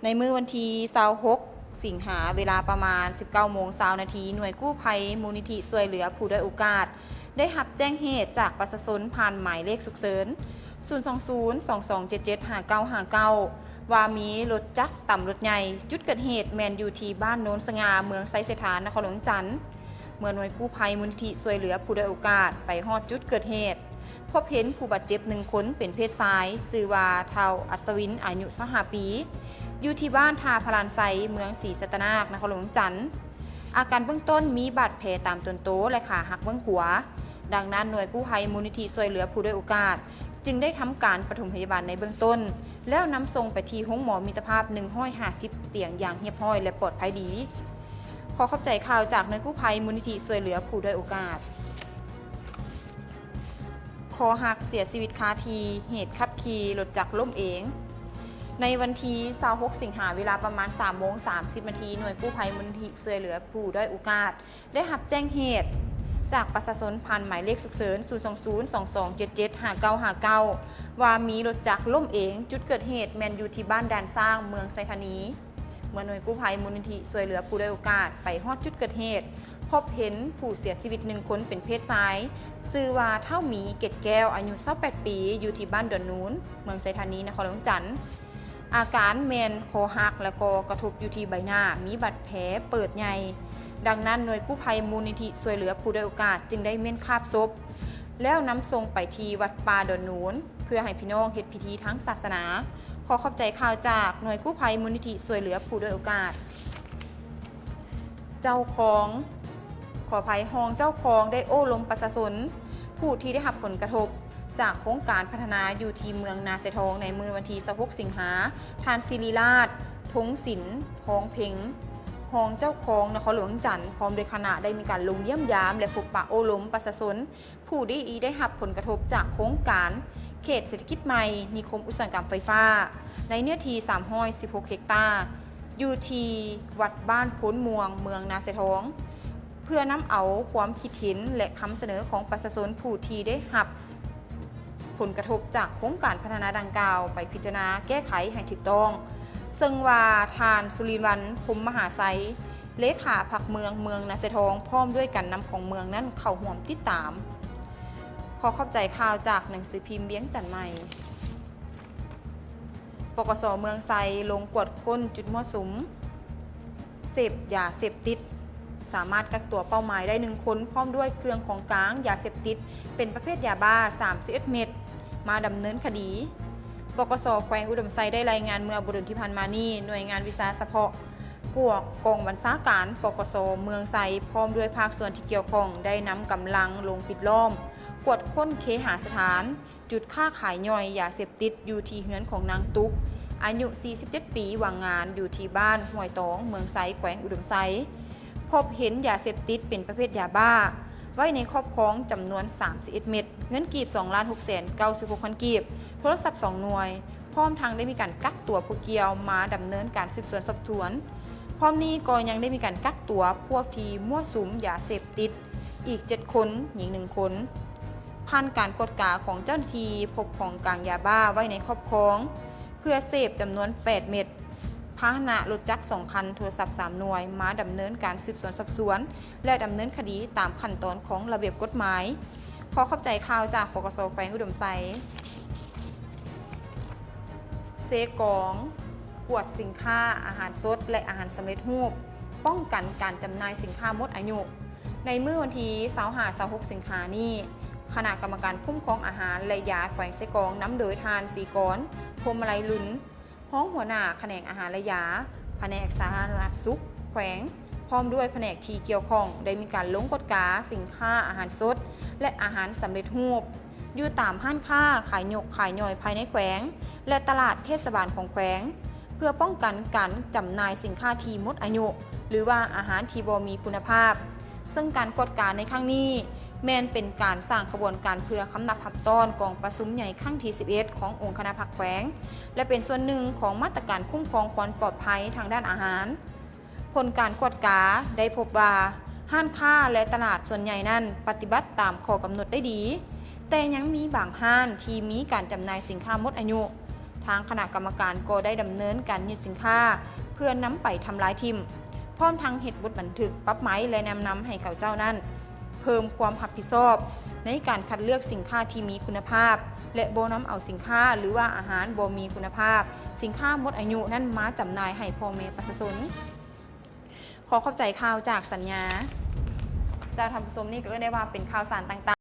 ໃນມື້ວັນທີຊາວຫົກ ສິງຫາ ເວລາປະມານ ສິບເກົ້າໂມງຊາວນາທີ, ໜ່ວຍກູ້ໄພມູນນິທິຊ່ວຍເຫຼືອຜູ້ດ້ອຍໂອກາດ ໄດ້ຮັບແຈ້ງເຫດຈາກປະຊາຊົນຜ່ານໝາຍເລກສຸກເສີນ ສູນສອງສູນ ສອງສອງເຈັດເຈັດ ຫ້າເກົ້າຫ້າເກົ້າ ວ່າມີລົດຈັກຕຳລົດໃຫຍ່. ຈຸດເກີດເຫດແມ່ນຢູ່ທີ່ບ້ານໂນນສະຫງ່າ ເມືອງໄຊເສດຖາ ນະຄອນຫຼວງວຽງຈັນ. ເມື່ອໜ່ວຍກູ້ໄພມູນນິທິຊ່ວຍເຫຼືອຜູ້ດ້ອຍໂອກາດໄປຮອດຈຸດເກີດເຫດ, ພົບເຫັນຜູ້ບາດເຈັບໜຶ່ງຄົນເປັນເພດຊາຍ, ຊື່ວ່າທ້າວ ອັດສະວິນ ອາຍຸຊາວຫ້າປີ, ຢູ່ທີ່ບ້ານທ່າພະລານໄຊ, ເມືອງສີສັດຕະນາກ, ນະຄອນຫຼວງວຽງຈັນ. ອາການເບື້ອງຕົ້ນມີບາດແຜຕາມຕົນໂຕ ແລະ ຂາຫັກເບື້ອງຂວາ. ດັ່ງນັ້ນ, ໜ່ວຍກູ້ໄພມູນນິທິຊ່ວຍເຫຼືອຜູ້ດ້ອຍໂອກາດ ຈຶ່ງໄດ້ທຳການປະຖົມພະຍາບານໃນເບື້ອງຕົ້ນ ແລ້ວນຳສົ່ງໄປທີ່ໂຮງໝໍມິດຕະພາບ ໜຶ່ງຮ້ອຍຫ້າສິບຕຽງຢ່າງຮຽບຮ້ອຍ ແລະ ປອດໄພດີ. ຂໍຂອບໃຈຂ່າວຈາກໜ່ວຍກູ້ໄພມູນນິທິຊ່ວຍເຫຼືອຜູ້ດ້ອຍໂອກາດ. ຄໍຫັກເສຍຊີວິດຄາທີ່ ເຫດຂັບຂີ່ລົດຈັກລົ້ມເອງ. ໃນວັນທີຊາວຫົກ ສິງຫາ ເວລາປະມານ ສາມໂມງສາມສິບນາທີ, ໜ່ວຍກູ້ໄພມູນນິທິຊ່ວຍເຫຼືອຜູ້ດ້ອຍໂອກາດ ໄດ້ຮັບແຈ້ງເຫດຈາກປະຊາຊົນຜ່ານໝາຍເລກສຸກເສີນ ສູນສອງສູນ ສອງສອງເຈັດເຈັດ ຫ້າເກົ້າຫ້າເກົ້າ ວ່າມີລົດຈັກລົ້ມເອງ. ຈຸດເກີດເຫດແມ່ນຢູ່ທີ່ບ້ານດ່ານຊ້າງ ເມືອງໄຊທານີ. ເມື່ອໜ່ວຍກູ້ໄພມູນນິທິຊ່ວຍເຫຼືອຜູ້ດ້ອຍໂອກາດໄປຮອດຈຸດເກີດເຫດ, ພົບເຫັນຜູ້ເສຍຊີວິດໜຶ່ງຄົນເປັນເພດຊາຍ, ຊື່ວ່າທ້າວ ມີ ເກດແກ້ວ ອາຍຸຊາວແປດປີ, ຢູ່ທີ່ບ້ານດອນນູນ, ເມືອງໄຊທານີ, ນະຄອນຫຼວງວຽງຈັນ. ອາການແມ່ນຄໍຫັກ ແລະ ກໍກະທົບຢູ່ທີ່ໃບໜ້າ, ມີບາດແຜເປີດໃຫຍ່. ດັ່ງນັ້ນ, ໜ່ວຍກູ້ໄພມູນນິທິຊ່ວຍເຫຼືອຜູ້ດ້ອຍໂອກາດ ຈຶ່ງໄດ້ມ້ຽນຄາບສົບ ແລ້ວນຳສົ່ງໄປທີ່ວັດປ່າດອນນູນ ເພື່ອໃຫ້ພີ່ນ້ອງເຮັດພິທີທາງສາສະໜາ. ຂໍຂອບໃຈຂ່າວຈາກໜ່ວຍກູ້ໄພມູນນິທິຊ່ວຍເຫຼືອຜູ້ດ້ອຍໂອກາດ. ເຈົ້າຂອງ, ຂໍອະໄພ, ຮອງເຈົ້າຄອງໄດ້ໂອ້ລົມປະຊາຊົນຜູ້ທີ່ໄດ້ຮັບຜົນກະທົບຈາກໂຄງການພັດທະນາຢູ່ທີ່ເມືອງນາຊາຍທອງໃນມື້ວັນທີຊາວຫົກ ສິງຫາ, ທ່ານ ສິລິລາດ ທົງສິນ ທອງເພັງ, ຮອງເຈົ້າຄອງນະຄອນຫຼວງວຽງຈັນ ພ້ອມດ້ວຍຄະນະໄດ້ມີການລົງຢ້ຽມຢາມ ແລະ ພົບປະໂອ້ລົມປະຊາຊົນ ຜູ້ທີ່ໄດ້ຮັບຜົນກະທົບຈາກໂຄງການເຂດເສດຖະກິດໃໝ່ນິຄົມອຸດສາຫະກຳໄຟຟ້າ ໃນເນື້ອທີ່ສາມຮ້ອຍສິບຫົກເຮັກຕາ ຢູ່ທີ່ວັດບ້ານໂພນມ່ວງ ເມືອງນາຊາຍທອງ ເພື່ອນຳເອົາຄວາມຄິດເຫັນ ແລະ ຄຳສະເໜີຂອງປະຊາຊົນຜູ້ທີ່ໄດ້ຮັບຜົນກະທົບຈາກໂຄງການພັດທະນາດັ່ງກ່າວ ໄປພິຈາລະນາແກ້ໄຂໃຫ້ຖືກຕ້ອງ. ເຊິ່ງວ່າທ່ານ ສຸລິວັນ ພົມມະຫາໄຊ ເລຂາພັກເມືອງ ເມືອງນາຊາຍທອງ ພ້ອມດ້ວຍການນຳຂອງເມືອງນັ້ນເຂົ້າຮ່ວມຕິດຕາມ. ຂໍຂອບໃຈຂ່າວຈາກໜັງສືພິມວຽງຈັນໃໝ່. ປກສ ເມືອງໄຊ ລົງກວດຄົ້ນຈຸດມົ້ວສຸມເສບຢາເສບຕິດ, ສາມາດກັກຕົວເປົ້າໝາຍໄດ້ໜຶ່ງຄົນ ພ້ອມດ້ວຍເຄື່ອງຂອງກາງຢາເສບຕິດເປັນປະເພດຢາບ້າ ສາມສິບເອັດເມັດ ມາດຳເນີນຄະດີ. ປກສ ແຂວງອຸດົມໄຊ ໄດ້ລາຍງານເມື່ອບໍ່ດົນທີ່ຜ່ານມານີ້, ໜ່ວຍງານວິຊາສະເພາະ ກວດກອງບັນຊາການ ປກສ ເມືອງໄຊ ພ້ອມດ້ວຍພາກສ່ວນທີ່ກ່ຽວຂ້ອງ ໄດ້ນຳກຳລັງລົງປິດລ້ອມ ກວດຄົ້ນເຄຫະສະຖານ ຈຸດຄ້າຂາຍຍ່ອຍຢາເສບຕິດ ຢູ່ທີ່ເຮືອນຂອງນາງຕຸກ ອາຍຸສີ່ສິບເຈັດປີ ວ່າງງານຢູ່ທີ່ບ້ານຫ້ວຍຕອງ ເມືອງໄຊ ແຂວງອຸດົມໄຊ. ພົບເຫັນຢາເສບຕິດເປັນປະເພດຢາບ້າ ໄວ້ໃນຄອບຄອງຈຳນວນສາມສິບເອັດເມັດ, ເງິນກີບສອງລ້ານຫົກແສນເກົ້າສິບຫົກພັນກີບ, ໂທລະສັບສອງໜ່ວຍ, ພ້ອມທັງໄດ້ມີການກັກຕົວຜູ້ກ່ຽວມາດຳເນີນການສືບສວນສອບສວນ. ພ້ອມນີ້ກໍຍັງໄດ້ມີການກັກຕົວພວກທີ່ມົ້ວສຸມຢາເສບຕິດອີກເຈັດຄົນ, ຍິງໜຶ່ງຄົນ. ຜ່ານການກວດກາຂອງເຈົ້າໜ້າທີ່, ພົບຂອງກາງຢາບ້າໄວ້ໃນຄອບຄອງເພື່ອເສບຈຳນວນແປດເມັດ, ພາຫະນະລົດຈັກສອງຄັນ, ໂທລະສັບສາມໜ່ວຍ, ມາດຳເນີນການສືບສວນສອບສວນ ແລະ ດຳເນີນຄະດີຕາມຂັ້ນຕອນຂອງລະບຽບກົດໝາຍ. ຂໍຂອບໃຈຂ່າວຈາກ ປກສ ແຂວງອຸດົມໄຊ. ເຊກອງ ກວດສິນຄ້າອາຫານສົດ ແລະ ອາຫານສຳເລັດຮູບ, ປ້ອງກັນການຈຳໜ່າຍສິນຄ້າໝົດອາຍຸ. ໃນມື້ວັນທີຊາວຫ້າ ຊາວຫົກ ສິງຫານີ້, ຄະນະກຳມະການຄຸ້ມຄອງອາຫານ ແລະ ຢາແຂວງເຊກອງ ນຳໂດຍທ່ານ ສີກອນ ພົມມະໄລລຸນ ຮອງຫົວໜ້າຂະແໜງອາຫານ ແລະ ຢາ ພະແນກສາທາລະນະສຸກແຂວງ ພ້ອມດ້ວຍພະແນກທີ່ກ່ຽວຂ້ອງ ໄດ້ມີການລົງກວດກາສິນຄ້າອາຫານສົດ ແລະ ອາຫານສຳເລັດຮູບ ຢູ່ຕາມຮ້ານຄ້າຂາຍຍົກຂາຍຍ່ອຍພາຍໃນແຂວງ ແລະ ຕະຫຼາດເທດສະບານຂອງແຂວງ ເພື່ອປ້ອງກັນການຈຳໜ່າຍສິນຄ້າທີ່ໝົດອາຍຸ ຫຼືວ່າອາຫານທີ່ບໍ່ມີຄຸນນະພາບ. ເຊິ່ງການກວດກາໃນຄັ້ງນີ້ ແມ່ນເປັນການສ້າງຂະບວນການເພື່ອຄຳນັບຮັບຕ້ອນກອງປະຊຸມໃຫຍ່ຄັ້ງທີສິບເອັດ ຂອງອົງຄະນະພັກແຂວງ ແລະ ເປັນສ່ວນໜຶ່ງຂອງມາດຕະການຄຸ້ມຄອງຄວາມປອດໄພທາງດ້ານອາຫານ. ຜົນການກວດກາໄດ້ພົບວ່າ ຮ້ານຄ້າ ແລະ ຕະຫຼາດສ່ວນໃຫຍ່ນັ້ນປະຕິບັດຕາມຂໍ້ກຳນົດໄດ້ດີ, ແຕ່ຍັງມີບາງຮ້ານທີ່ມີການຈຳໜ່າຍສິນຄ້າໝົດອາຍຸ, ທາງຄະນະກຳມະການກໍໄດ້ດຳເນີນການຍຶດສິນຄ້າ ເພື່ອນຳໄປທຳລາຍຖິ້ມ, ພ້ອມທັງເຮັດບົດບັນທຶກປັບໃໝ ແລະ ແນະນຳໃຫ້ເຂົາເຈົ້ານັ້ນ ເພີ່ມຄວາມຮັບຜິດຊອບໃນການຄັດເລືອກສິນຄ້າທີ່ມີຄຸນນະພາບ ແລະ ບໍ່ນຳເອົາສິນຄ້າ ຫຼືວ່າອາຫານບໍ່ມີຄຸນນະພາບ, ສິນຄ້າໝົດອາຍຸນັ້ນມາຈຳໜ່າຍໃຫ້ພໍ່ແມ່ປະຊາຊົນ. ຂໍຂອບໃຈຂ່າວຈາກສັນຍາ. ເຈົ້າທ່ານຜູ້ຊົມ, ນີ້ກໍເອີ້ນໄດ້ວ່າເປັນຂ່າວສານຕ່າງໆ